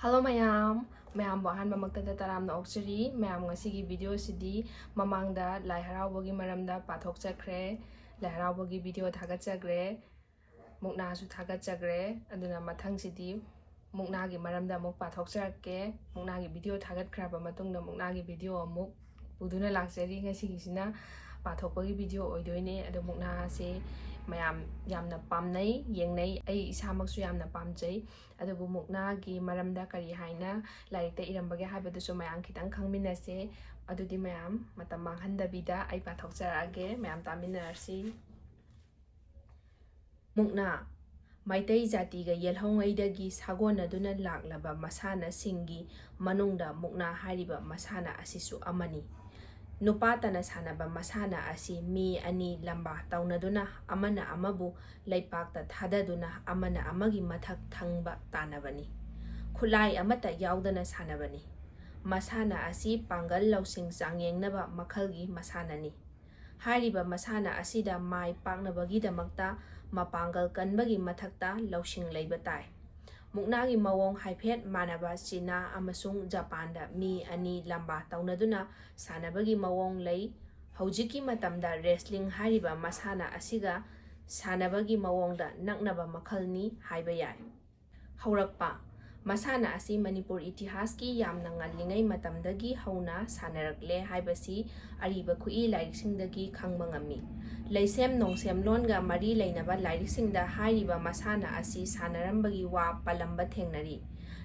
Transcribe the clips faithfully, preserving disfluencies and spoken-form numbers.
Hello ꯃꯌꯥꯝ, ꯃꯌꯥꯝꯕꯨ ꯑꯍꯥꯟꯕꯃꯛꯇꯗ ꯇꯔꯥꯝꯅ ꯑꯣꯛꯆꯔꯤ꯫ ꯃꯌꯥꯝ, ꯉꯁꯤꯒꯤ ꯚꯤꯗꯤꯑꯣꯁꯤꯗꯤ ꯃꯃꯥꯡꯗ ꯂꯥꯏ ꯍꯔꯥꯎꯕꯒꯤ ꯃꯔꯝꯗ ꯄꯥꯊꯣꯛꯆꯈ꯭ꯔꯦ, ꯂꯥꯏ ꯍꯔꯥꯎꯕꯒꯤ ꯚꯤꯗꯤꯑꯣ ꯊꯥꯒꯠꯆꯈ꯭ꯔꯦ, ꯃꯨꯛꯅꯥꯁꯨ ꯊꯥꯒꯠꯆꯈ꯭ꯔꯦ꯫ ꯑꯗꯨꯅ ꯃꯊꯪꯁꯤꯗꯤ ꯃꯨꯛꯅꯥꯒꯤ ꯃꯔꯝꯗ ꯑꯃꯨꯛ ꯄꯥꯊꯣꯛꯆꯔꯛꯀꯦ꯫ ꯃꯨꯛꯅꯥꯒꯤ ꯚꯤꯗꯤꯑꯣ ꯊꯥꯒꯠꯈ꯭ꯔꯕ ꯃꯇꯨꯡꯗ ꯃꯨꯛꯅꯥꯒꯤ ꯚꯤꯗꯤꯑꯣ ꯑꯃꯨꯛ ꯄꯨꯗꯨꯅ ꯂꯥꯛꯆꯔꯤ꯫ ꯉꯁꯤꯒꯤꯁꯤꯅ ꯄꯥꯊꯣꯛꯄꯒꯤ ꯚꯤꯗꯤꯑꯣ ꯑꯣꯏꯗꯣꯏꯅꯦ꯫ ꯑꯗꯣ ꯃꯨꯛꯅꯥꯁꯦ ꯃꯌꯥꯝ ꯌꯥꯝꯅ ꯄꯥꯝꯅꯩ, ꯌꯦꯡꯅꯩ, ꯑꯩ ꯏꯁꯥꯃꯛꯁꯨ ꯌꯥꯝꯅ ꯄꯥꯝꯖꯩ꯫ ꯑꯗꯨꯕꯨ ꯃꯨꯛꯅꯥꯒꯤ ꯃꯔꯝꯗ ꯀꯔꯤ ꯍꯥꯏꯅ ꯂꯥꯏꯔꯤꯛꯇ ꯏꯔꯝꯕꯒꯦ ꯍꯥꯏꯕꯗꯨꯁꯨ ꯃꯌꯥꯝ ꯈꯤꯇꯪ ꯈꯪꯃꯤꯟꯅꯁꯦ꯫ ꯑꯗꯨꯗꯤ ꯃꯌꯥꯝ ꯃꯇꯝ ꯃꯥꯡꯍꯟꯗꯕꯤꯗ ꯑꯩ ꯄꯥꯊꯣꯛꯆꯔꯛꯑꯒꯦ, ꯃꯌꯥꯝ ꯇꯥꯃꯤꯟꯅꯔꯁꯤ꯫ ꯃꯨꯛꯅꯥ꯫ ꯃꯩꯇꯩ ꯖꯥꯇꯤꯒ ꯌꯦꯜꯍꯧꯉꯩꯗꯒꯤ ꯁꯥꯒꯣꯟꯅꯗꯨꯅ ꯂꯥꯛꯂꯕ ꯃꯁꯥꯟꯅꯁꯤꯡꯒꯤ ꯃꯅꯨꯡꯗ ꯃꯨꯛꯅꯥ ꯍꯥꯏꯔꯤꯕ ꯃꯁꯥꯟꯅ ꯑꯁꯤꯁꯨ ꯑꯃꯅꯤ꯫ ꯅꯨꯄꯥꯇꯅ ꯁꯥꯟꯅꯕ ꯃꯁꯥꯟꯅ ꯑꯁꯤ ꯃꯤ ꯑꯅꯤ ꯂꯝꯕꯥ ꯇꯧꯅꯗꯨꯅ ꯑꯃꯅ ꯑꯃꯕꯨ ꯂꯩꯄꯥꯛꯇ ꯊꯥꯗꯗꯨꯅ ꯑꯃꯅ ꯑꯃꯒꯤ ꯃꯊꯛ ꯊꯪꯕ ꯇꯥꯟꯅꯕꯅꯤ꯫ ꯈꯨꯠꯂꯥꯏ ꯑꯃꯠꯇ ꯌꯥꯎꯗꯅ ꯁꯥꯟꯅꯕꯅꯤ꯫ ꯃꯁꯥꯟꯅ ꯑꯁꯤ ꯄꯥꯡꯒꯜ ꯂꯧꯁꯤꯡ ꯆꯥꯡꯌꯦꯡꯅꯕ ꯃꯈꯜꯒꯤ ꯃꯁꯥꯟꯅꯅꯤ꯫ ꯍꯥꯏꯔꯤꯕ ꯃꯁꯥꯟꯅ ꯑꯁꯤꯗ ꯃꯥꯏ ꯄꯥꯛꯅꯕꯒꯤꯗꯃꯛꯇ ꯃꯄꯥꯡꯒꯜ ꯀꯟꯕꯒꯤ ꯃꯊꯛꯇ ꯂꯧꯁꯤꯡ ꯂꯩꯕ ꯇꯥꯏ꯫ ꯃꯨꯛꯅꯥꯒꯤ ꯃꯑꯣꯡ ꯍꯥꯏꯐꯦꯠ ꯃꯥꯟꯅꯕ ꯆꯤꯅꯥ ꯑꯃꯁꯨꯡ ꯖꯄꯥꯟꯗ ꯃꯤ ꯑꯅꯤ ꯂꯝꯕꯥ ꯇꯧꯅꯗꯨꯅ ꯁꯥꯟꯅꯕꯒꯤ ꯃꯑꯣꯡ ꯂꯩ꯫ ꯍꯧꯖꯤꯛꯀꯤ ꯃꯇꯝꯗ ꯔꯦꯁꯂꯤꯡ ꯍꯥꯏꯔꯤꯕ ꯃꯁꯥꯟꯅ ꯑꯁꯤꯒ ꯁꯥꯟꯅꯕꯒꯤ ꯃꯑꯣꯡꯗ ꯅꯛꯅꯕ ꯃꯈꯜꯅꯤ ꯍꯥꯏꯕ ꯌꯥꯏ꯫ ꯍꯧꯔꯛꯄ꯫ ꯃꯁꯥꯟꯅ ꯑꯁꯤ ꯃꯅꯤꯄꯨꯔ ꯏꯇꯤꯍꯥꯁꯀꯤ ꯌꯥꯝꯅ ꯉꯜꯂꯤꯉꯩ ꯃꯇꯝꯗꯒꯤ ꯍꯧꯅ ꯁꯥꯟꯅꯔꯛꯂꯦ ꯍꯥꯏꯕꯁꯤ ꯑꯔꯤꯕ ꯈꯨꯠꯏ ꯂꯥꯏꯔꯤꯛꯁꯤꯡꯗꯒꯤ ꯈꯪꯕ ꯉꯝꯃꯤ꯫ ꯂꯩꯁꯦꯝ ꯅꯣꯡꯁꯦꯝꯂꯣꯟꯒ ꯃꯔꯤ ꯂꯩꯅꯕ ꯂꯥꯏꯔꯤꯛꯁꯤꯡꯗ ꯍꯥꯏꯔꯤꯕ ꯃꯁꯥꯟꯅ ꯑꯁꯤ ꯁꯥꯟꯅꯔꯝꯕꯒꯤ ꯋꯥ ꯄꯜꯂꯝꯕ ꯊꯦꯡꯅꯔꯤ꯫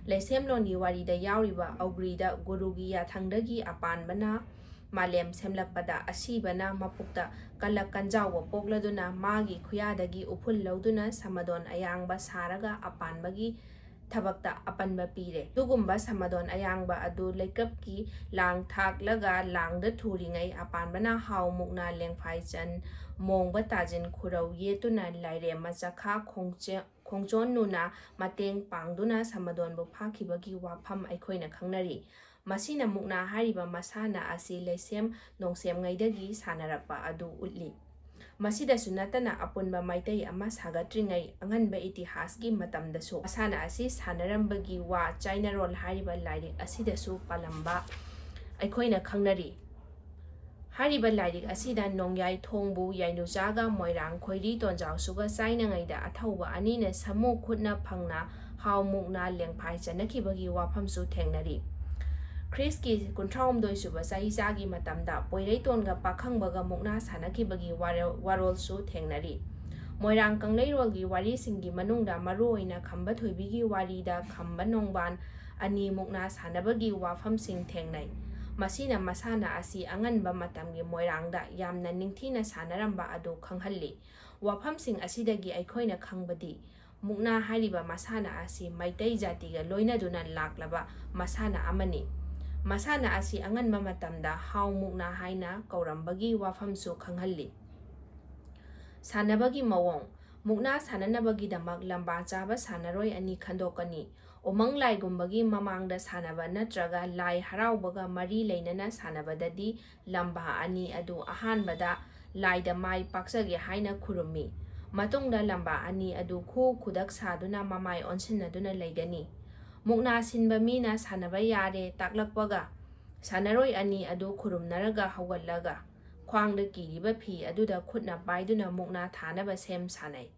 ꯂꯩꯁꯦꯝꯂꯣꯟꯒꯤ ꯋꯥꯔꯤꯗ ꯌꯥꯎꯔꯤꯕ ꯑꯧꯒ꯭ꯔꯤꯗ ꯒꯨꯔꯨꯒꯤ ꯌꯥꯊꯪꯗꯒꯤ ꯑꯄꯥꯟꯕꯅ ꯃꯥꯂꯦꯝ ꯁꯦꯝꯂꯛꯄꯗ ꯑꯁꯤꯕꯅ ꯃꯄꯨꯛꯇ ꯀꯂꯛ ꯀꯟꯖꯥꯎꯕ ꯄꯣꯛꯂꯗꯨꯅ ꯃꯥꯒꯤ ꯈꯨꯌꯥꯗꯒꯤ ꯎꯐꯨꯜ ꯂꯧꯗꯨꯅ ꯁꯃꯗꯣꯟ ꯑꯌꯥꯡꯕ ꯁꯥꯔꯒ ꯑꯄꯥꯟꯕꯒꯤ ꯊꯕꯛꯇ ꯑꯄꯟꯕ ꯄꯤꯔꯦ꯫ ꯑꯗꯨꯒꯨꯝꯕ ꯁꯃꯗꯣꯟ ꯑꯌꯥꯡꯕ ꯑꯗꯨ ꯂꯩꯀꯞꯀꯤ ꯂꯥꯡ ꯊꯥꯛꯂꯒ ꯂꯥꯡꯗ ꯊꯨꯔꯤꯉꯩ ꯑꯄꯥꯟꯕꯅ ꯍꯥꯎ ꯃꯨꯛꯅꯥ ꯂꯦꯡꯐꯥꯏꯆꯟ ꯃꯣꯡꯕ ꯇꯥꯖꯤꯟ ꯈꯨꯔꯧ ꯌꯦꯠꯇꯨꯅ ꯂꯥꯏꯔꯦꯝꯃ ꯆꯈꯥ ꯈꯣꯡꯆꯦ-, ꯈꯣꯡꯆꯣꯟꯅꯨꯅ ꯃꯇꯦꯡ ꯄꯥꯡꯗꯨꯅ ꯁꯃꯗꯣꯟꯕꯨ ꯐꯥꯈꯤꯕꯒꯤ ꯋꯥꯐꯝ ꯑꯩꯈꯣꯏꯅ ꯈꯪꯅꯔꯤ꯫ ꯃꯁꯤꯅ ꯃꯨꯛꯅꯥ ꯍꯥꯏꯔꯤꯕ ꯃꯁꯥꯟꯅ ꯑꯁꯤ ꯂꯩꯁꯦꯝ ꯅꯣꯡꯁꯦꯝꯉꯩꯗꯒꯤ ꯁꯥꯟꯅꯔꯛꯄ ꯑꯗꯨ ꯎꯠꯂꯤ꯫ ꯃꯁꯤꯗꯁꯨ ꯅꯠꯇꯅ ꯑꯄꯨꯟꯕ ꯃꯩꯇꯩ ꯑꯃ ꯁꯥꯒꯠꯇ꯭ꯔꯤꯉꯩ ꯑꯉꯟꯕ ꯏꯇꯤꯍꯥꯁꯀꯤ ꯃꯇꯝꯗꯁꯨ ꯃꯁꯥꯟꯅ ꯑꯁꯤ ꯁꯥꯟꯅꯔꯝꯕꯒꯤ ꯋꯥ ꯆꯥꯏꯅꯔꯣꯜ ꯍꯥꯏꯔꯤꯕ ꯂꯥꯏꯔꯤꯛ ꯑꯁꯤꯗꯁꯨ ꯄꯜꯂꯝꯕ ꯑꯩꯈꯣꯏꯅ ꯈꯪꯅꯔꯤ꯫ ꯍꯥꯏꯔꯤꯕ ꯂꯥꯏꯔꯤꯛ ꯑꯁꯤꯗ ꯅꯣꯡꯌꯥꯏ ꯊꯣꯡꯕꯨ ꯌꯥꯏꯅꯨꯆꯥꯒ ꯃꯣꯏꯔꯥꯡ ꯈꯣꯏꯔꯤ ꯇꯣꯟꯖꯥꯎꯁꯨꯒ ꯆꯥꯏꯅꯉꯩꯗ ꯑꯊꯧꯕ ꯑꯅꯤꯅ ꯁꯃꯨ ꯈꯨꯠꯅ ꯐꯪꯅ ꯍꯥꯎ ꯃꯨꯛꯅꯥ ꯂꯦꯡꯐꯥꯏ ꯆꯠꯅꯈꯤꯕꯒꯤ ꯋꯥꯐꯝꯁꯨ ꯊꯦꯡꯅꯔꯤ꯫ ꯈ꯭ꯔꯤꯁꯀꯤ ꯀꯨꯟꯊ꯭ꯔꯥꯍꯨꯝꯗꯣꯏ ꯁꯨꯕ ꯆꯍꯤꯆꯥꯒꯤ ꯃꯇꯝꯗ ꯄꯣꯏꯔꯩꯇꯣꯟꯒ ꯄꯥꯈꯪꯕꯒ ꯃꯨꯛꯅꯥ ꯁꯥꯟꯅꯈꯤꯕꯒꯤ ꯋꯥꯔꯣ-, ꯋꯥꯔꯣꯜꯁꯨ ꯊꯦꯡꯅꯔꯤ꯫ ꯃꯣꯏꯔꯥꯡ ꯀꯪꯂꯩꯔꯣꯜꯒꯤ ꯋꯥꯔꯤꯁꯤꯡꯒꯤ ꯃꯅꯨꯡꯗ ꯃꯔꯨꯑꯣꯏꯅ ꯈꯝꯕ ꯊꯣꯏꯕꯤꯒꯤ ꯋꯥꯔꯤꯗ ꯈꯝꯕ ꯅꯣꯡꯕꯥꯟ ꯑꯅꯤ ꯃꯨꯛꯅꯥ ꯁꯥꯟꯅꯕꯒꯤ ꯋꯥꯐꯝꯁꯤꯡ ꯊꯦꯡꯅꯩ꯫ ꯃꯁꯤꯅ ꯃꯁꯥꯟꯅ ꯑꯁꯤ ꯑꯉꯟꯕ ꯃꯇꯝꯒꯤ ꯃꯣꯏꯔꯥꯡꯗ ꯌꯥꯝꯅ ꯅꯤꯡꯊꯤꯅ ꯁꯥꯟꯅꯔꯝꯕ ꯑꯗꯨ ꯈꯪꯍꯜꯂꯤ꯫ ꯋꯥꯐꯝꯁꯤꯡ ꯑꯁꯤꯗꯒꯤ ꯑꯩꯈꯣꯏꯅ ꯈꯪꯕꯗꯤ, ꯃꯨꯛꯅꯥ ꯍꯥꯏꯔꯤꯕ ꯃꯁꯥꯟꯅ ꯑꯁꯤ ꯃꯩꯇꯩ ꯖꯥꯇꯤꯒ ꯂꯣꯏꯅꯗꯨꯅ ꯂꯥꯛꯂꯕ ꯃꯁꯥꯟꯅ ꯑꯃꯅꯤ꯫ ꯃꯁꯥꯟꯅ ꯑꯁꯤ ꯑꯉꯟꯕ ꯃꯇꯝꯗ ꯍꯥꯎ ꯃꯨꯛꯅꯥ ꯍꯥꯏꯅ ꯀꯧꯔꯝꯕꯒꯤ ꯋꯥꯐꯝꯁꯨ ꯈꯪꯍꯜꯂꯤ꯫ ꯁꯥꯟꯅꯕꯒꯤ ꯃꯑꯣꯡ꯫ ꯃꯨꯛꯅꯥ ꯁꯥꯟꯅꯅꯕꯒꯤꯗꯃꯛ ꯂꯝꯕꯥ ꯆꯥꯕ ꯁꯥꯟꯅꯔꯣꯏ ꯑꯅꯤ ꯈꯟꯗꯣꯛꯀꯅꯤ꯫ ꯎꯃꯪ ꯂꯥꯏꯒꯨꯝꯕꯒꯤ ꯃꯃꯥꯡꯗ ꯁꯥꯟꯅꯕ ꯅꯠꯇ꯭ꯔꯒ ꯂꯥꯏ ꯍꯔꯥꯎꯕꯒ ꯃꯔꯤ ꯂꯩꯅꯅ ꯁꯥꯟꯅꯕꯗꯗꯤ ꯂꯝꯕꯥ ꯑꯅꯤ ꯑꯗꯨ ꯑꯍꯥꯟꯕꯗ ꯂꯥꯏꯗ ꯃꯥꯏ ꯄꯥꯛꯆꯒꯦ ꯍꯥꯏꯅ ꯈꯨꯔꯨꯝꯃꯤ꯫ ꯃꯇꯨꯡꯗ ꯂꯝꯕꯥ ꯑꯅꯤ ꯑꯗꯨ ꯈꯨ ꯈꯨꯗꯛ ꯁꯥꯗꯨꯅ ꯃꯃꯥꯏ ꯑꯣꯟꯁꯤꯟꯅꯗꯨꯅ ꯂꯩꯒꯅꯤ꯫ ꯃꯨꯛꯅꯥ ꯁꯤꯟꯕ ꯃꯤꯅ ꯁꯥꯟꯅꯕ ꯌꯥꯔꯦ ꯇꯥꯛꯂꯛꯄꯒ ꯁꯥꯟꯅꯔꯣꯏ ꯑꯅꯤ ꯑꯗꯨ ꯈꯨꯔꯨꯝꯅꯔꯒ ꯍꯧꯒꯠꯂꯒ ꯈ꯭ꯋꯥꯡꯗ ꯀꯤꯔꯤꯕ ꯐꯤ ꯑꯗꯨꯗ ꯈꯨꯠꯅ ꯄꯥꯏꯗꯨꯅ ꯃꯨꯛꯅꯥ ꯊꯥꯅꯕ ꯁꯦꯝ ꯁꯥꯅꯩ꯫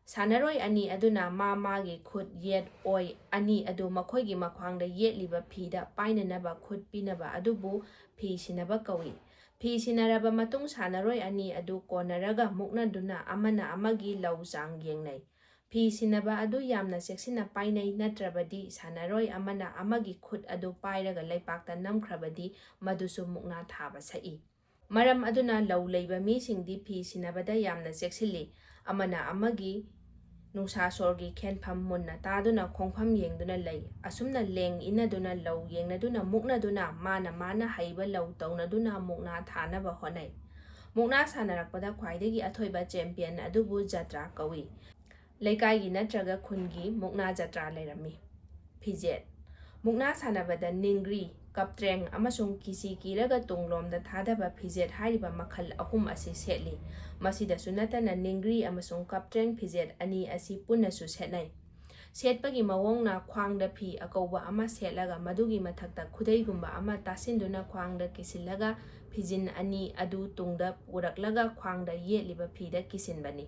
ꯁꯥꯟꯅꯔꯣꯏ ꯑꯅꯤ ꯑꯗꯨꯅ ꯃꯥ ꯃꯥꯒꯤ ꯈꯨꯠ, ꯌꯦꯠ, ꯑꯣꯏ ꯑꯅꯤ ꯑꯗꯨ ꯃꯈꯣꯏꯒꯤ ꯃꯈ꯭ꯋꯥꯡꯗ ꯌꯦꯠꯂꯤꯕ ꯐꯤꯗ ꯄꯥꯏꯅꯅꯕ ꯈꯨꯠ ꯄꯤꯅꯕ ꯑꯗꯨꯕꯨ ꯐꯤ ꯁꯤꯟꯅꯕ ꯀꯧꯏ꯫ ꯐꯤ ꯁꯤꯟꯅꯔꯕ ꯃꯇꯨꯡ ꯁꯥꯟꯅꯔꯣꯏ ꯑꯅꯤ ꯑꯗꯨ ꯀꯣꯟꯅꯔꯒ ꯃꯨꯛꯅꯗꯨꯅ ꯑꯃꯅ ꯑꯃꯒꯤ ꯂꯧ ꯆꯥꯡ ꯌꯦꯡꯅꯩ꯫ ꯐꯤ ꯁꯤꯟꯅꯕ ꯑꯗꯨ ꯌꯥꯝꯅ ꯆꯦꯛꯁꯤꯟꯅ ꯄꯥꯏꯅꯩ, ꯅꯠꯇ꯭ꯔꯕꯗꯤ ꯁꯥꯟꯅꯔꯣꯏ ꯑꯃꯅ ꯑꯃꯒꯤ ꯈꯨꯠ ꯑꯗꯨ ꯄꯥꯏꯔꯒ ꯂꯩꯄꯥꯛꯇ ꯅꯝꯈ꯭ꯔꯕꯗꯤ ꯃꯗꯨꯁꯨ ꯃꯨꯛꯅꯥ ꯊꯥꯕ ꯁꯛꯏ꯫ ꯃꯔꯝ ꯑꯗꯨꯅ ꯂꯧ ꯂꯩꯕ ꯃꯤꯁꯤꯡꯗꯤ ꯐꯤ ꯁꯤꯟꯅꯕꯗ ꯌꯥꯝꯅ ꯆꯦꯛꯁꯤꯜꯂꯤ꯫ ꯑꯃꯅ ꯑꯃꯒꯤ ꯅꯨꯡꯁꯥ ꯁꯣꯔꯒꯤ ꯈꯦꯟꯐꯝ ꯃꯨꯟꯅ ꯇꯥꯗꯨꯅ ꯈꯣꯡꯐꯝ ꯌꯦꯡꯗꯨꯅ ꯂꯩ꯫ ꯑꯁꯨꯝꯅ ꯂꯦꯡ ꯏꯟꯅꯗꯨꯅ ꯂꯧ ꯌꯦꯡꯅꯗꯨꯅ ꯃꯨꯛꯅꯗꯨꯅ ꯃꯥꯅ ꯃꯥꯅ ꯍꯩꯕ ꯂꯧ ꯇꯧꯅꯗꯨꯅ ꯃꯨꯛꯅꯥ ꯊꯥꯅꯕ ꯍꯣꯠꯅꯩ꯫ ꯃꯨꯛꯅꯥ ꯁꯥꯟꯅꯔꯛꯄꯗ ꯈ꯭ꯋꯥꯏꯗꯒꯤ ꯑꯊꯣꯏꯕ ꯆꯦꯝꯄꯤꯌꯟ ꯑꯗꯨꯕꯨ ꯖꯇ꯭ꯔꯥ ꯀꯧꯏ꯫ ꯂꯩꯀꯥꯏꯒꯤ ꯅꯠꯇ꯭ꯔꯒ ꯈꯨꯟꯒꯤ ꯃꯨꯛꯅꯥ ꯖꯇ꯭ꯔꯥ ꯂꯩꯔꯝꯃꯤ꯫ ꯐꯤꯖꯦꯠ꯫ ꯃꯨꯛꯅꯥ ꯁꯥꯟꯅꯕꯗ ꯅꯤꯡꯒ꯭ꯔꯤ, ꯀꯞꯇ꯭ꯔꯦꯡ ꯑꯃꯁꯨꯡ ꯀꯤꯁꯤ ꯀꯤꯔꯒ ꯇꯨꯡꯂꯣꯝꯗ ꯊꯥꯗꯕ ꯐꯤꯖꯦꯠ ꯍꯥꯏꯔꯤꯕ ꯃꯈꯜ ꯑꯍꯨꯝ ꯑꯁꯤ ꯁꯦꯠꯂꯤ꯫ ꯃꯁꯤꯗꯁꯨ ꯅꯠꯇꯅ ꯅꯤꯡꯒ꯭ꯔꯤ ꯑꯃꯁꯨꯡ ꯀꯞꯇ꯭ꯔꯦꯡ ꯐꯤꯖꯦꯠ ꯑꯅꯤ ꯑꯁꯤ ꯄꯨꯟꯅꯁꯨ ꯁꯦꯠꯅꯩ꯫ ꯁꯦꯠꯄꯒꯤ ꯃꯑꯣꯡꯅ ꯈ꯭ꯋꯥꯡꯗ ꯐꯤ ꯑꯀꯧꯕ ꯑꯃ ꯁꯦꯠꯂꯒ ꯃꯗꯨꯒꯤ ꯃꯊꯛꯇ ꯈꯨꯗꯩꯒꯨꯝꯕ ꯑꯃ ꯇꯥꯁꯤꯟꯗꯨꯅ ꯈ꯭ꯋꯥꯡꯗ ꯀꯤꯁꯤꯜꯂꯒ ꯐꯤꯖꯤꯟ ꯑ-, ꯑꯅꯤ ꯑꯗꯨ ꯇꯨꯡꯗ ꯄꯨꯔꯛꯂꯒ ꯈ꯭ꯋꯥꯡꯗ ꯌꯦꯠꯂꯤꯕ ꯐꯤꯗ ꯀꯤꯁꯤꯟꯕꯅꯤ꯫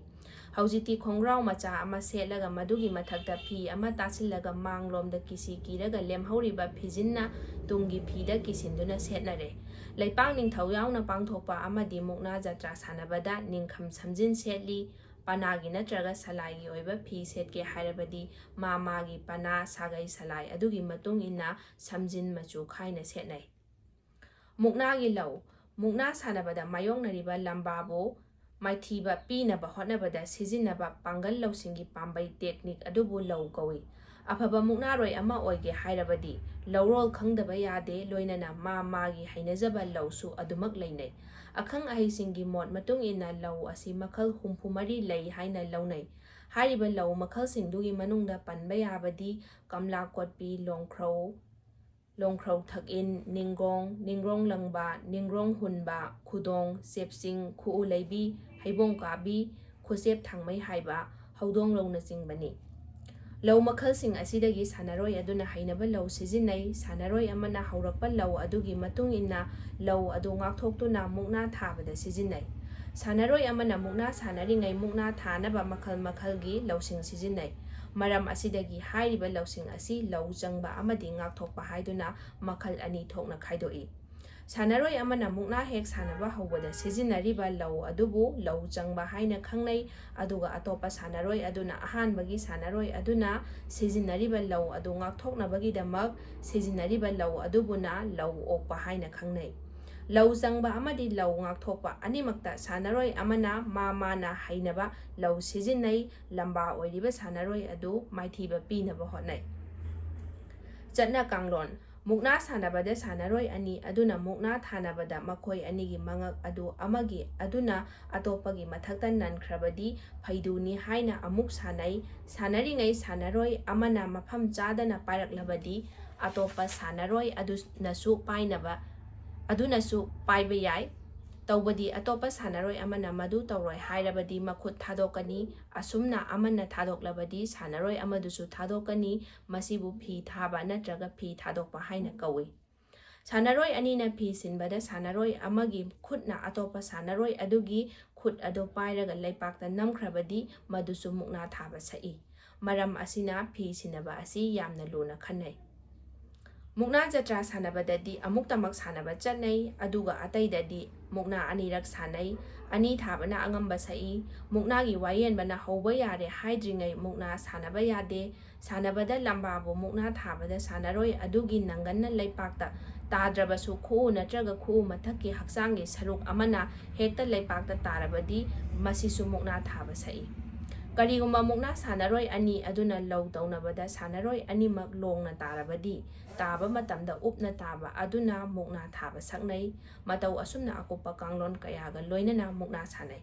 ꯍꯧꯖꯤꯛꯇꯤ ꯈꯣꯡꯒ꯭ꯔꯥꯎ ꯃꯆꯥ ꯑꯃ ꯁꯦꯠꯂꯒ ꯃꯗꯨꯒꯤ ꯃꯊꯛꯇ ꯐꯤ ꯑꯃ ꯇꯥꯁꯤꯜꯂꯒ ꯃꯥꯡꯂꯣꯝꯗ ꯀꯤꯁꯤ ꯀꯤꯔꯒ ꯂꯦꯝꯍꯧꯔꯤꯕ ꯐꯤꯖꯤꯟꯅ ꯇꯨꯡꯒꯤ ꯐꯤꯗ ꯀꯤꯁꯤꯟꯗꯨꯅ ꯁꯦꯠꯅꯔꯦ꯫ ꯂꯩꯄꯥꯛ ꯅꯤꯡꯊꯧ ꯌꯥꯎꯅ ꯄꯥꯡꯊꯣꯛꯄ ꯑꯃꯗꯤ ꯃꯨꯛꯅꯥ ꯖꯇ꯭ꯔꯥ ꯁꯥꯟꯅꯕꯗ ꯅꯤꯡꯈꯝ ꯁꯝꯖꯤꯟ ꯁꯦꯠꯂꯤ꯫ ꯄꯅꯥꯒꯤ ꯅꯠꯇ꯭ꯔꯒ ꯁꯂꯥꯏꯒꯤ ꯑꯣꯏꯕ ꯐꯤ ꯁꯦꯠꯀꯦ ꯍꯥꯏꯔꯕꯗꯤ ꯃꯥ ꯃꯥꯒꯤ ꯄꯅꯥ, ꯁꯥꯒꯩ, ꯁꯂꯥꯏ ꯑꯗꯨꯒꯤ ꯃꯇꯨꯡ ꯏꯟꯅ ꯁꯝꯖꯤꯟ ꯃꯆꯨ ꯈꯥꯏꯅ ꯁꯦꯠꯅꯩ꯫ ꯃꯨꯛꯅꯥꯒꯤ ꯂꯧ꯫ ꯃꯨꯛꯅꯥ ꯁꯥꯟꯅꯕꯗ ꯃꯥꯌꯣꯛꯅꯔꯤꯕ ꯂꯝꯕꯥꯕꯨ ꯃꯥꯏꯊꯤꯕ ꯄꯤꯅꯕ ꯍꯣꯠꯅꯕꯗ ꯁꯤꯖꯤꯟꯅꯕ ꯄꯥꯡꯒꯜ ꯂꯧꯁꯤꯡꯒꯤ ꯄꯥꯝꯕꯩ ꯇꯦꯛꯅꯤꯛ ꯑꯗꯨꯕꯨ ꯂꯧ ꯀꯧꯏ꯫ ꯑꯐꯕ ꯃꯨꯛꯅꯥꯔꯣꯏ ꯑꯃ ꯑꯣꯏꯒꯦ ꯍꯥꯏꯔꯕꯗꯤ ꯂꯧꯔꯣꯜ ꯈꯪꯗꯕ ꯌꯥꯗꯦ, ꯂꯣꯏꯅꯅ ꯃꯥ ꯃꯥꯒꯤ ꯍꯩꯅꯖꯕ ꯂꯧꯁꯨ ꯑꯗꯨꯃꯛ ꯂꯩꯅꯩ꯫ ꯑꯈꯪ ꯑꯍꯩꯁꯤꯡꯒꯤ ꯃꯣꯠ ꯃꯇꯨꯡ ꯏꯟꯅ ꯂꯧ ꯑꯁꯤ ꯃꯈꯜ ꯍꯨꯝꯐꯨ ꯃꯔꯤ ꯂꯩ ꯍꯥꯏꯅ ꯂꯧꯅꯩ꯫ ꯍꯥꯏꯔꯤꯕ ꯂꯧ ꯃꯈꯜꯁꯤꯡꯗꯨꯒꯤ ꯃꯅꯨꯡꯗ ꯄꯟꯕ ꯌꯥꯕꯗꯤ ꯀꯝꯂꯥ ꯀꯣꯠꯄꯤ, ꯂꯣꯡꯈ꯭ꯔꯧ, ꯂꯣꯡꯈ꯭ꯔꯧ ꯊꯛꯏꯟ, ꯅꯤꯡꯒ꯭ꯔꯣꯡ, ꯅꯤꯡꯒ꯭ꯔꯣꯡ ꯂꯪꯕ, ꯅꯤꯡꯒ꯭ꯔꯣꯡ ꯍꯨꯟꯕ, ꯈꯨꯗꯣꯡ, ꯆꯦꯞꯁꯤꯡ, ꯈꯨꯎ ꯂꯩꯕꯤ, ꯍꯩꯕꯣꯡ ꯀꯥꯕꯤ, ꯈꯨꯆꯦꯞ ꯊꯥꯡꯃꯩ ꯍꯥꯏꯕ, ꯍꯧꯗꯣꯡ ꯂꯧꯅꯆꯤꯡꯕꯅꯤ꯫ ꯂꯧ ꯃꯈꯜꯁꯤꯡ ꯑꯁꯤꯗꯒꯤ ꯁꯥꯟꯅꯔꯣꯏ ꯑꯗꯨꯅ ꯍꯩꯅꯕ ꯂꯧ ꯁꯤꯖꯤꯟꯅꯩ꯫ ꯁꯥꯟꯅꯔꯣꯏ ꯑꯃꯅ ꯍꯧꯔꯛꯄ ꯂꯧ ꯑꯗꯨꯒꯤ ꯃꯇꯨꯡ ꯏꯟꯅ ꯂꯧ ꯑꯗꯨ ꯉꯥꯛꯊꯣꯛꯇꯨꯅ ꯃꯨꯛꯅꯥ ꯊꯥꯕꯗ ꯁꯤꯖꯤꯟꯅꯩ꯫ ꯁꯥꯟꯅꯔꯣꯏ ꯑꯃꯅ ꯃꯨꯛꯅꯥ ꯁꯥꯟꯅꯔꯤꯉꯩ ꯃꯨꯛꯅꯥ ꯊꯥꯅꯕ ꯃꯈꯜ ꯃꯈꯜꯒꯤ ꯂꯧꯁꯤꯡ ꯁꯤꯖꯤꯟꯅꯩ꯫ ꯃꯔꯝ ꯑꯁꯤꯗꯒꯤ ꯍꯥꯏꯔꯤꯕ ꯂꯧꯁꯤꯡ ꯑꯁꯤ ꯂꯧ ꯆꯪꯕ ꯑꯃꯗꯤ ꯉꯥꯛꯊꯣꯛꯄ ꯍꯥꯏꯗꯨꯅ ꯃꯈꯜ ꯑꯅꯤ ꯊꯣꯛꯅ ꯈꯥꯏꯗꯣꯛꯏ꯫ ꯁꯥꯟꯅꯔꯣꯏ ꯑꯃꯅ ꯃꯨꯛꯅꯥ ꯍꯦꯛ ꯁꯥꯟꯅꯕ ꯍꯧꯕꯗ ꯁꯤꯖꯤꯟꯅꯔꯤꯕ ꯂꯧ ꯑꯗꯨꯕꯨ ꯂꯧ ꯆꯪꯕ ꯍꯥꯏꯅ ꯈꯪꯅꯩ, ꯑꯗꯨꯒ ꯑꯇꯣꯞꯄ ꯁꯥꯟꯅꯔꯣꯏ ꯑꯗꯨꯅ ꯑꯍꯥꯟꯕꯒꯤ ꯁꯥꯟꯅꯔꯣꯏ ꯑꯗꯨꯅ ꯁꯤꯖꯤꯟꯅꯔꯤꯕ ꯂꯧ ꯑꯗꯨ ꯉꯥꯛꯊꯣꯛꯅꯕꯒꯤꯗꯃꯛ ꯁꯤꯖꯤꯟꯅꯔꯤꯕ ꯂꯧ ꯑꯗꯨꯕꯨꯅ ꯂꯧ ꯑꯣꯛꯄ ꯍꯥꯏꯅ ꯈꯪꯅꯩ꯫ ꯂꯧ ꯆꯪꯕ ꯑꯃꯗꯤ ꯂꯧ ꯉꯥꯛꯊꯣꯛꯄ ꯑꯅꯤꯃꯛꯇ ꯁꯥꯟꯅꯔꯣꯏ ꯑꯃꯅ ꯃꯥ ꯃꯥꯅ ꯍꯩꯅꯕ ꯂꯧ ꯁꯤꯖꯤꯟꯅꯩ꯫ ꯂꯝꯕꯥ ꯑꯣꯏꯔꯤꯕ ꯁꯥꯟꯅꯔꯣꯏ ꯑꯗꯨ ꯃꯥꯏꯊꯤꯕ ꯄꯤꯅꯕ ꯍꯣꯠꯅꯩ꯫ ꯆꯠꯅ ꯀꯥꯡꯂꯣꯟ꯫ ꯃꯨꯛꯅꯥ ꯁꯥꯟꯅꯕꯗ ꯁꯥꯟꯅꯔꯣꯏ ꯑꯅꯤ ꯑꯗꯨꯅ ꯃꯨꯛꯅꯥ ꯊꯥꯅꯕꯗ ꯃꯈꯣꯏ ꯑꯅꯤꯒꯤ ꯃꯉꯛ ꯑꯗꯨ ꯑꯃꯒꯤ ꯑꯗꯨꯅ ꯑꯇꯣꯞꯄꯒꯤ ꯃꯊꯛꯇ ꯅꯟꯈ꯭ꯔꯕꯗꯤ ꯐꯩꯗꯨꯅꯤ ꯍꯥꯏꯅ ꯑꯃꯨꯛ ꯁꯥꯟꯅꯩ꯫ ꯁꯥꯟꯅꯔꯤꯉꯩ ꯁꯥꯟꯅꯔꯣꯏ ꯑꯃꯅ ꯃꯐꯝ ꯆꯥꯗꯅ ꯄꯥꯏꯔꯛꯂꯕꯗꯤ ꯑꯇꯣꯞꯄ ꯁꯥꯟꯅꯔꯣꯏ ꯑꯗꯨꯅꯁꯨ ꯄꯥꯏꯅꯕ, ꯑꯗꯨꯅꯁꯨ ꯄꯥꯏꯕ ꯌꯥꯏ꯫ ꯇꯧꯕꯗꯤ ꯑꯇꯣꯞꯄ ꯁꯥꯟꯅꯔꯣꯏ ꯑꯃꯅ ꯃꯗꯨ ꯇꯧꯔꯣꯏ ꯍꯥꯏꯔꯕꯗꯤ ꯃꯈꯨꯠ ꯊꯥꯗꯣꯛꯀꯅꯤ꯫ ꯑꯁꯨꯝꯅ ꯑꯃꯅ ꯊꯥꯗꯣꯛꯂꯕꯗꯤ ꯁꯥꯟꯅꯔꯣꯏ ꯑꯃꯗꯨꯁꯨ ꯊꯥꯗꯣꯛꯀꯅꯤ꯫ ꯃꯁꯤꯕꯨ ꯐꯤ ꯊꯥꯕ ꯅꯠꯇ꯭ꯔꯒ ꯐꯤ ꯊꯥꯗꯣꯛꯄ ꯍꯥꯏꯅ ꯀꯧꯏ꯫ ꯁꯥꯟꯅꯔꯣꯏ ꯑꯅꯤꯅ ꯐꯤ ꯁꯤꯟꯕꯗ ꯁꯥꯟꯅꯔꯣꯏ ꯑꯃꯒꯤ ꯈꯨꯠꯅ ꯑꯇꯣꯞꯄ ꯁꯥꯟꯅꯔꯣꯏ ꯑꯗꯨꯒꯤ ꯈꯨꯠ ꯑꯗꯨ ꯄꯥꯏꯔꯒ ꯂꯩꯄꯥꯛꯇ ꯅꯝꯈ꯭ꯔꯕꯗꯤ ꯃꯗꯨꯁꯨ ꯃꯨꯛꯅꯥ ꯊꯥꯕ ꯁꯛꯏ꯫ ꯃꯔꯝ ꯑꯁꯤꯅ ꯐꯤ ꯁꯤꯟꯅꯕ ꯑꯁꯤ ꯌꯥꯝꯅ ꯂꯨꯅ ꯈꯟꯅꯩ꯫ ꯃꯨꯛꯅꯥ ꯖꯇ꯭ꯔꯥ ꯁꯥꯟꯅꯕꯗꯗꯤ ꯑꯃꯨꯛꯇꯃꯛ ꯁꯥꯟꯅꯕ ꯆꯠꯅꯩ, ꯑꯗꯨꯒ ꯑꯇꯩꯗꯗꯤ ꯃꯨꯛꯅꯥ ꯑꯅꯤꯔꯛ ꯁꯥꯟꯅꯩ꯫ ꯑꯅꯤ ꯊꯥꯕꯅ ꯑꯉꯝꯕ ꯁꯛꯏ꯫ ꯃꯨꯛꯅꯥꯒꯤ ꯋꯥꯌꯦꯟꯕꯅ ꯍꯧꯕ ꯌꯥꯔꯦ ꯍꯥꯏꯗ꯭ꯔꯤꯉꯩ ꯃꯨꯛꯅꯥ ꯁꯥꯟꯅꯕ ꯌꯥꯗꯦ꯫ ꯁꯥꯟꯅꯕꯗ ꯂꯝꯕꯥꯕꯨ ꯃꯨꯛꯅꯥ ꯊꯥꯕꯗ ꯁꯥꯟꯅꯔꯣꯏ ꯑꯗꯨꯒꯤ ꯅꯪꯒꯟꯅ ꯂꯩꯄꯥꯛꯇ ꯇꯥꯗ꯭ꯔꯕꯁꯨ ꯈꯨꯎ ꯅꯠꯇ꯭ꯔꯒ ꯈꯨꯎ ꯃꯊꯛꯀꯤ ꯍꯛꯆꯥꯡꯒꯤ ꯁꯔꯨꯛ ꯑꯃꯅ ꯍꯦꯛꯇ ꯂꯩꯄꯥꯛꯇ ꯇꯥꯔꯕꯗꯤ ꯃꯁꯤꯁꯨ ꯃꯨꯛꯅꯥ ꯊꯥꯕ ꯁꯛꯏ꯫ ꯀꯔꯤꯒꯨꯝꯕ ꯃꯨꯛꯅꯥ ꯁꯥꯟꯅꯔꯣꯏ ꯑꯅꯤ ꯑꯗꯨꯅ ꯂꯧ ꯇꯧꯅꯕꯗ ꯁꯥꯟꯅꯔꯣꯏ ꯑꯅꯤꯃꯛ ꯂꯣꯡꯅ ꯇꯥꯔꯕꯗꯤ ꯇꯥꯕ ꯃꯇꯝꯗ ꯎꯞꯅ ꯇꯥꯕ ꯑꯗꯨꯅ ꯃꯨꯛꯅꯥ ꯊꯥꯕ ꯁꯛꯅꯩ꯫ ꯃꯇꯧ ꯑꯁꯨꯝꯅ ꯑꯀꯨꯞꯄ ꯀꯥꯡꯂꯣꯟ ꯀꯌꯥꯒ ꯂꯣꯏꯅꯅ ꯃꯨꯛꯅꯥ ꯁꯥꯟꯅꯩ꯫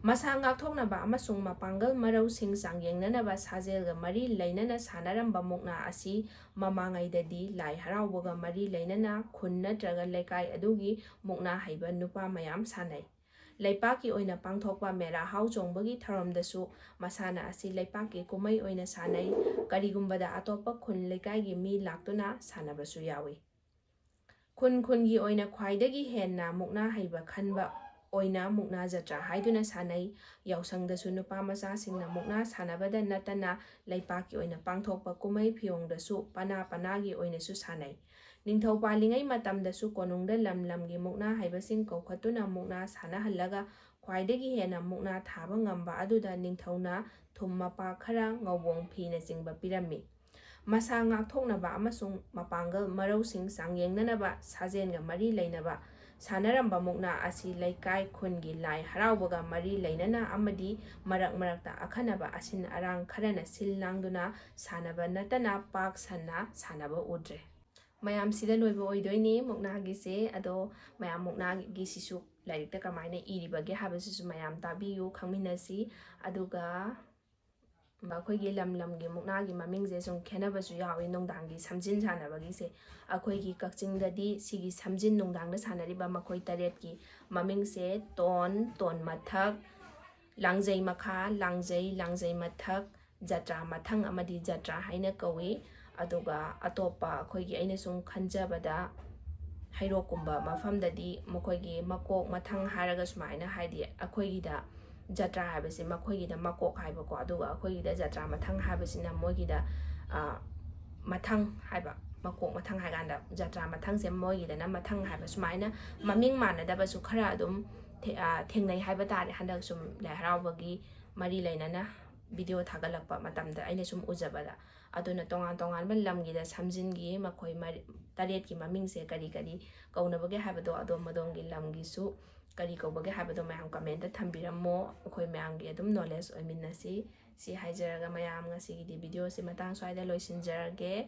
ꯃꯁꯥ ꯉꯥꯛꯊꯣꯛꯅꯕ ꯑꯃꯁꯨꯡ ꯃꯄꯥꯡꯒꯜ ꯃꯔꯧꯁꯤꯡ ꯆꯥꯡꯌꯦꯡꯅꯅꯕ ꯁꯥꯖꯦꯜꯒ ꯃꯔꯤ ꯂꯩꯅꯅ ꯁꯥꯟꯅꯔꯝꯕ ꯃꯨꯛꯅꯥ ꯑꯁꯤ ꯃꯃꯥꯡꯉꯩꯗꯗꯤ ꯂꯥꯏ ꯍꯔꯥꯎꯕꯒ ꯃꯔꯤ ꯂꯩꯅꯅ ꯈꯨꯟ ꯅꯠꯇ꯭ꯔꯒ ꯂꯩꯀꯥꯏ ꯑꯗꯨꯒꯤ ꯃꯨꯛꯅꯥ ꯍꯩꯕ ꯅꯨꯄꯥ ꯃꯌꯥꯝ ꯁꯥꯟꯅꯩ꯫ ꯂꯩꯄꯥꯛꯀꯤ ꯑꯣꯏꯅ ꯄꯥꯡꯊꯣꯛꯄ ꯃꯦꯔꯥ ꯍꯥꯎ ꯆꯣꯡꯕꯒꯤ ꯊꯧꯔꯝꯗꯁꯨ ꯃꯁꯥꯟꯅ ꯑꯁꯤ ꯂꯩꯄꯥꯛꯀꯤ ꯀꯨꯝꯍꯩ ꯑꯣꯏꯅ ꯁꯥꯟꯅꯩ꯫ ꯀꯔꯤꯒꯨꯝꯕꯗ ꯑꯇꯣꯞꯄ ꯈꯨꯟ ꯂꯩꯀꯥꯏꯒꯤ ꯃꯤ ꯂꯥꯛꯇꯨꯅ ꯁꯥꯟꯅꯕꯁꯨ ꯌꯥꯎꯏ꯫ ꯈꯨꯟ ꯈꯨꯟꯒꯤ ꯑꯣꯏꯅ ꯈ꯭ꯋꯥꯏꯗꯒꯤ ꯍꯦꯟꯅ ꯃꯨꯛꯅꯥ ꯍꯩꯕ ꯈꯟꯕ ꯑꯣꯏꯅ ꯃꯨꯛꯅꯥ ꯖꯇ꯭ꯔꯥ ꯍꯥꯏꯗꯨꯅ ꯁꯥꯟꯅꯩ꯫ ꯌꯥꯎꯁꯪꯗꯁꯨ ꯅꯨꯄꯥ ꯃꯆꯥꯁꯤꯡꯅ ꯃꯨꯛꯅꯥ ꯁꯥꯟꯅꯕꯗ ꯅꯠꯇꯅ ꯂꯩꯄꯥꯛꯀꯤ ꯑꯣꯏꯅ ꯄꯥꯡꯊꯣꯛꯄ ꯀꯨꯝꯍꯩ ꯐꯤꯌꯣꯡꯗꯁꯨ ꯄꯅꯥ ꯄꯅꯥꯒꯤ ꯑꯣꯏꯅꯁꯨ ꯁꯥꯟꯅꯩ꯫ ꯅꯤꯡꯊꯧ ꯄꯥꯜꯂꯤꯉꯩ ꯃꯇꯝꯗꯁꯨ ꯀꯣꯅꯨꯡꯗ ꯂꯝ ꯂꯝꯒꯤ ꯃꯨꯛꯅꯥ ꯍꯩꯕꯁꯤꯡ ꯀꯧꯈꯠꯇꯨꯅ ꯃꯨꯛꯅꯥ ꯁꯥꯟꯅꯍꯜꯂꯒ ꯈ꯭ꯋꯥꯏꯗꯒꯤ ꯍꯦꯟꯅ ꯃꯨꯛꯅꯥ ꯊꯥꯕ ꯉꯝꯕ ꯑꯗꯨꯗ ꯅꯤꯡꯊꯧꯅ ꯊꯨꯝ ꯃꯄꯥꯛ ꯈꯔ, ꯉꯧꯕꯣꯡ ꯐꯤꯅꯆꯤꯡꯕ ꯄꯤꯔꯝꯃꯤ꯫ ꯃꯁꯥ ꯉꯥꯛꯊꯣꯛꯅꯕ ꯑꯃꯁꯨꯡ ꯃꯄꯥꯡꯒꯜ ꯃꯔꯧꯁꯤꯡ ꯆꯥꯡꯌꯦꯡꯅꯅꯕ ꯁꯥꯖꯦꯜꯒ ꯃꯔꯤ ꯂꯩꯅꯕ ꯁꯥꯟꯅꯔꯝꯕ ꯃꯨꯛꯅꯥ ꯑꯁꯤ ꯂꯩꯀꯥꯏ ꯈꯨꯟꯒꯤ ꯂꯥꯏ ꯍꯔꯥꯎꯕꯒ ꯃꯔꯤ ꯂꯩꯅꯅ ꯑꯃꯗꯤ ꯃꯔꯛ ꯃꯔꯛꯇ ꯑꯈꯟꯅꯕ ꯑꯁꯤꯟ ꯑꯔꯥꯡ ꯈꯔꯅ ꯁꯤꯜ ꯂꯥꯡꯗꯨꯅ ꯁꯥꯟꯅꯕ ꯅꯠꯇꯅ ꯄꯥꯛ ꯁꯟꯅ ꯁꯥꯟꯅꯕ ꯎꯗ꯭ꯔꯦ꯫ ꯃꯌꯥꯝꯁꯤꯗ ꯂꯣꯏꯕ ꯑꯣꯏꯗꯣꯏꯅꯦ ꯃꯨꯛꯅꯥꯒꯤꯁꯦ꯫ ꯑꯗꯣ ꯃꯌꯥꯝ ꯃꯨꯛꯅꯥꯒꯤꯁꯤꯁꯨ ꯂꯥꯏꯔꯤꯛꯇ ꯀꯃꯥꯏꯅ ꯏꯔꯤꯕꯒꯦ ꯍꯥꯏꯕꯁꯤꯁꯨ ꯃꯌꯥꯝ ꯇꯥꯕꯤꯌꯨ, ꯈꯪꯃꯤꯟꯅꯁꯤ꯫ ꯑꯗꯨꯒ ꯑꯩꯈꯣꯏꯒꯤ ꯂꯝ ꯂꯝꯒꯤ ꯃꯨꯛꯅꯥꯒꯤ ꯃꯃꯤꯡꯁꯦ ꯁꯨꯝ ꯈꯦꯠꯅꯕꯁꯨ ꯌꯥꯎꯏ꯫ ꯅꯨꯡꯗꯥꯡꯒꯤ ꯁꯝꯖꯤꯟ ꯁꯥꯟꯅꯕꯒꯤꯁꯦ ꯑꯩꯈꯣꯏꯒꯤ ꯀꯛꯆꯤꯡꯗꯗꯤ ꯁꯤꯒꯤ ꯁꯝꯖꯤꯟ, ꯅꯨꯡꯗꯥꯡꯗ ꯁꯥꯟꯅꯔꯤꯕ ꯃꯈꯣꯏ ꯇꯔꯦꯠꯀꯤ ꯃꯃꯤꯡꯁꯦ ꯇꯣꯟ, ꯇꯣꯟ ꯃꯊꯛ, ꯂꯥꯡꯖꯩ ꯃꯈꯥ, ꯂꯥꯡꯖꯩ, ꯂꯥꯡꯖꯩ ꯃꯊꯛ, ꯖꯇ꯭ꯔꯥ ꯃꯊꯪ ꯑꯃꯗꯤ ꯖꯇ꯭ꯔꯥ ꯍꯥꯏꯅ ꯀꯧꯏ꯫ ꯑꯗꯨꯒ ꯑꯇꯣꯞꯄ ꯑꯩꯈꯣꯏꯒꯤ, ꯑꯩꯅ ꯁꯨꯝ ꯈꯟꯖꯕꯗ, ꯍꯩꯔꯣꯛꯀꯨꯝꯕ ꯃꯐꯝꯗꯗꯤ ꯃꯈꯣꯏꯒꯤ ꯃꯀꯣꯛ ꯃꯊꯪ ꯍꯥꯏꯔꯒ ꯁꯨꯃꯥꯏꯅ, ꯍꯥꯏꯗꯤ ꯑꯩꯈꯣꯏꯒꯤꯗ ꯖꯇ꯭ꯔꯥ ꯍꯥꯏꯕꯁꯤ ꯃꯈꯣꯏꯒꯤꯗ ꯃꯀꯣꯛ ꯍꯥꯏꯕꯀꯣ, ꯑꯗꯨꯒ ꯑꯩꯈꯣꯏꯒꯤꯗ ꯖꯇ꯭ꯔꯥ ꯃꯊꯪ ꯍꯥꯏꯕꯁꯤꯅ ꯃꯣꯏꯒꯤꯗ, ꯑ, ꯃꯊꯪ ꯍꯥꯏꯕ, ꯃꯀꯣꯛ ꯃꯊꯪ ꯍꯥꯏ ꯀꯥꯟꯗ ꯖꯇ꯭ꯔꯥ ꯃꯊꯪꯁꯦ ꯃꯣꯏꯒꯤꯗꯅ ꯃꯊꯪ ꯍꯥꯏꯕ, ꯁꯨꯃꯥꯏꯅ ꯃꯃꯤꯡ ꯃꯥꯟꯅꯗꯕꯁꯨ ꯈꯔ ꯑꯗꯨꯝ ꯊꯦ-, ꯑ, ꯊꯦꯡꯅꯩ ꯍꯥꯏꯕ ꯇꯥꯔꯦ꯫ ꯍꯟꯗꯛ ꯁꯨꯝ ꯂꯥꯏ ꯍꯔꯥꯎꯕꯒꯤ ꯃꯔꯤ ꯂꯩꯅꯅ ꯚꯤꯗꯤꯑꯣ ꯊꯥꯒꯠꯂꯛꯄ ꯃꯇꯝꯗ ꯑꯩꯅ ꯁꯨꯝ ꯎꯖꯕꯗ꯫ ꯑꯗꯨꯅ ꯇꯣꯉꯥꯟ ꯇꯣꯉꯥꯟꯕ ꯂꯝꯒꯤꯗ ꯁꯝꯖꯤꯟꯒꯤ ꯃꯈꯣꯏ ꯃꯔꯤ-, ꯇꯔꯦꯠꯀꯤ ꯃꯃꯤꯡꯁꯦ ꯀꯔꯤ ꯀꯔꯤ ꯀꯧꯅꯕꯒꯦ ꯍꯥꯏꯕꯗꯣ, ꯑꯗꯣꯝ ꯑꯗꯣꯝꯒꯤ ꯂꯝꯒꯤꯁꯨ ꯀꯔꯤ ꯀꯧꯕꯒꯦ ꯍꯥꯏꯕꯗꯣ ꯃꯌꯥꯝ ꯀꯃꯦꯟꯇ ꯊꯝꯕꯤꯔꯝꯃꯣ꯫ ꯑꯩꯈꯣꯏ ꯃꯌꯥꯝꯒꯤ ꯑꯗꯨꯝ ꯅꯣꯂꯦꯖ ꯑꯣꯏꯃꯤꯟꯅꯁꯤ꯫ ꯁꯤ ꯍꯥꯏꯖꯔꯒ ꯃꯌꯥꯝ ꯉꯁꯤꯒꯤꯗꯤ ꯚꯤꯗꯤꯑꯣꯁꯤ ꯃꯇꯥꯡ ꯁ꯭ꯋꯥꯏꯗ ꯂꯣꯏꯁꯤꯟꯖꯔꯒꯦ꯫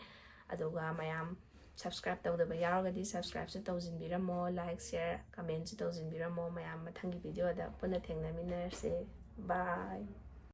ꯑꯗꯨꯒ ꯃꯌꯥꯝ ꯁꯕꯁꯀ꯭ꯔꯥꯏꯕ ꯇꯧꯗꯕ ꯌꯥꯎꯔꯒꯗꯤ ꯁꯕꯁꯀ꯭ꯔꯥꯏꯕꯁꯨ ꯇꯧꯁꯤꯟꯕꯤꯔꯝꯃꯣ, ꯂꯥꯏꯛ, ꯁꯤꯌꯔ, ꯀꯃꯦꯟꯁꯨ ꯇꯧꯁꯤꯟꯕꯤꯔꯝꯃꯣ꯫ ꯃꯌꯥꯝ ꯃꯊꯪꯒꯤ ꯚꯤꯗꯤꯑꯣꯗ ꯄꯨꯟꯅ ꯊꯦꯡꯅꯃꯤꯟꯅꯔꯁꯦ꯫ ꯕꯥꯏ꯫